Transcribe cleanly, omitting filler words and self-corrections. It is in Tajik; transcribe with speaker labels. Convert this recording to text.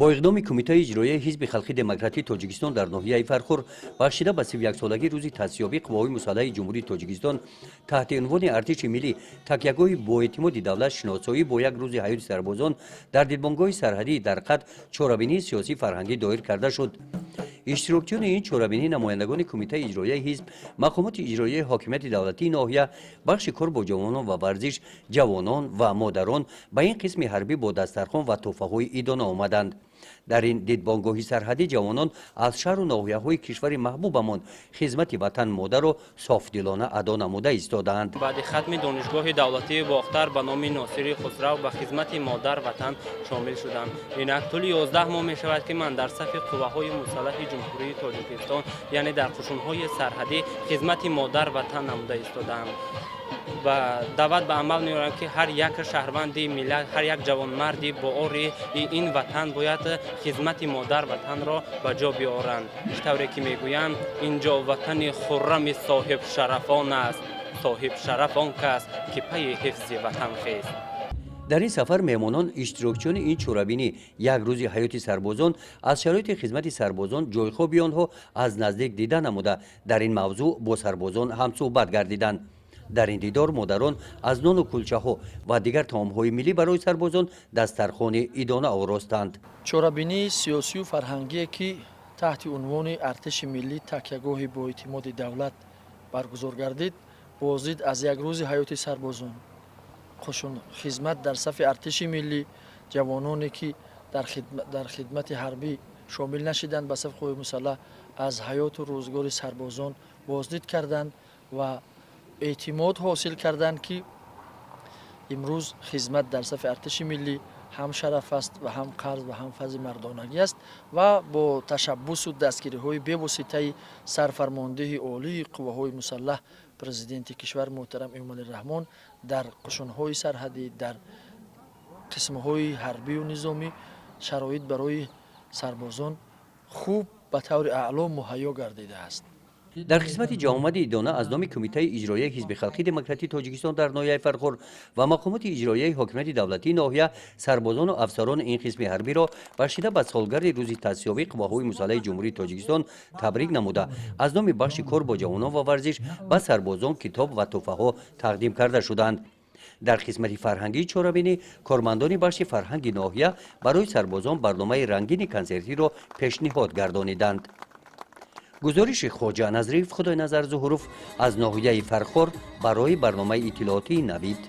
Speaker 1: Бо иқдоми Кумитаи иҷроияи Ҳизби халқи демократии Тоҷикистон дар ноҳияи Фархор, бахшида ба 31-солагии рӯзи таъсисёбии Қувваҳои мусаллаҳи Ҷумҳурии Тоҷикистон, таҳти унвони «Артиши миллӣ — такягоҳи боэътимоди давлат. Шиносоӣ бо як рӯзи ҳаёти сарбозон», дар дидбонгоҳи сарҳадии Дарқад чорабинии сиёсӣ фарҳангӣ доир карда шуд. Иштирокчиёни ин чорабинӣ намояндагони Кумитаи иҷроияи ҳизб, мақомоти иҷроияи ҳокимияти давлатии ноҳия, бахши кор бо ҷавонон ва варзиш, ҷавонон ва модарон ба ин қисми ҳарбӣ бо дастархон ва тӯҳфаҳои идона омаданд. Дар ин дидбонгоҳи сарҳадӣ ҷавонон аз шаҳру ноҳияҳои кишвари маҳбубамон хизмати ватан модарро софдилона адо намуда истодаанд.
Speaker 2: Баъди хатми Донишгоҳи давлатии Бохтар ба номи Носири Хусрав ба хизмати модар ватан шомил шудам. Инак тӯли 11 моҳ мешавад, ки ман дар сафи Қувваҳои мусаллаҳи Ҷумҳурии Тоҷикистон, яъне дар қушунҳои сарҳадӣ, хизмати модар ватан намуда истодаам ва даъват ба амал меорам, ки ҳар як шаҳрванди миллат, ҳар як ҷавонмарди боори ин ватан бояд хизмати модар ватанро ба ҷо биёранд. Чӣ тавре ки мегӯянд, ин ҷо ватани хуррами соҳибшарафон аст, соҳибшараф он кас, ки пайи ҳифзи ватан хест.
Speaker 1: Дар ин сафар меҳмонон, иштирокчиёни ин чорабинӣ, як рӯзи ҳаёти сарбозон, аз шароити хизмати сарбозон, ҷойхоби онҳо аз наздик дида намуда, дар ин мавзӯъ бо сарбозон ҳамсӯҳбат гардиданд. Дар ин дидор модарон аз нону кулчаҳо ва дигар таомҳои миллӣ барои сарбозон дастархони идона оростанд.
Speaker 3: Чорабинии сиёсию фарҳангие, ки таҳти унвони «Артиши миллӣ — такягоҳи боэътимоди давлат» баргузор гардид, боздид аз як рӯзи ҳаёти сарбозон, қушун, хизмат дар сафи артиши миллӣ, ҷавононе, ки дар хидмати ҳарбӣ шомил нашиданд ба сафи қувваи мусаллаҳ, аз ҳаёту рӯзгори сарбозон боздид карданд ва эътимод ҳосил карданд, ки имрӯз хизмат дар сафи артиши миллӣ ҳам шараф аст ва ҳам қарз ва ҳам фарзи мардонагӣ аст. Ва бо ташаббусу дастгириҳои бевоситаи Сарфармондеҳи Олии Қувваҳои мусаллаҳ, Президенти кишвар муҳтарам Эмомалӣ Раҳмон, дар қушунҳои сарҳадӣ, дар қисмҳои ҳарбию низомӣ шароит барои сарбозон хуб, ба таври аъло муҳайё гардидааст.
Speaker 1: Дар қисмати ҷамъомади идона аз номи Кумитаи иҷроияи Ҳизби халқи демократии Тоҷикистон дар ноҳияи Фархор ва мақомоти иҷроияи ҳокимияти давлатии ноҳия сарбозону афсарони ин қисми ҳарбиро бахшида ба солгарди рӯзи таъсисёбии Қувваҳои мусаллаҳи Ҷумҳурии Тоҷикистон табрик намуда, аз номи бахши кор бо ҷавонон ва варзиш ба сарбозон китоб ва тӯҳфаҳо тақдим карда шуданд. Дар қисмати фарҳангии чорабинӣ кормандони бахши фарҳанги ноҳия барои сарбозон барномаи рангини консертиро пешниҳод гардониданд. Гузориши Хоҷа Назриев, Худойназар Зуҳуров аз ноҳияи Фархор барои барномаи иттилоотии «Навид».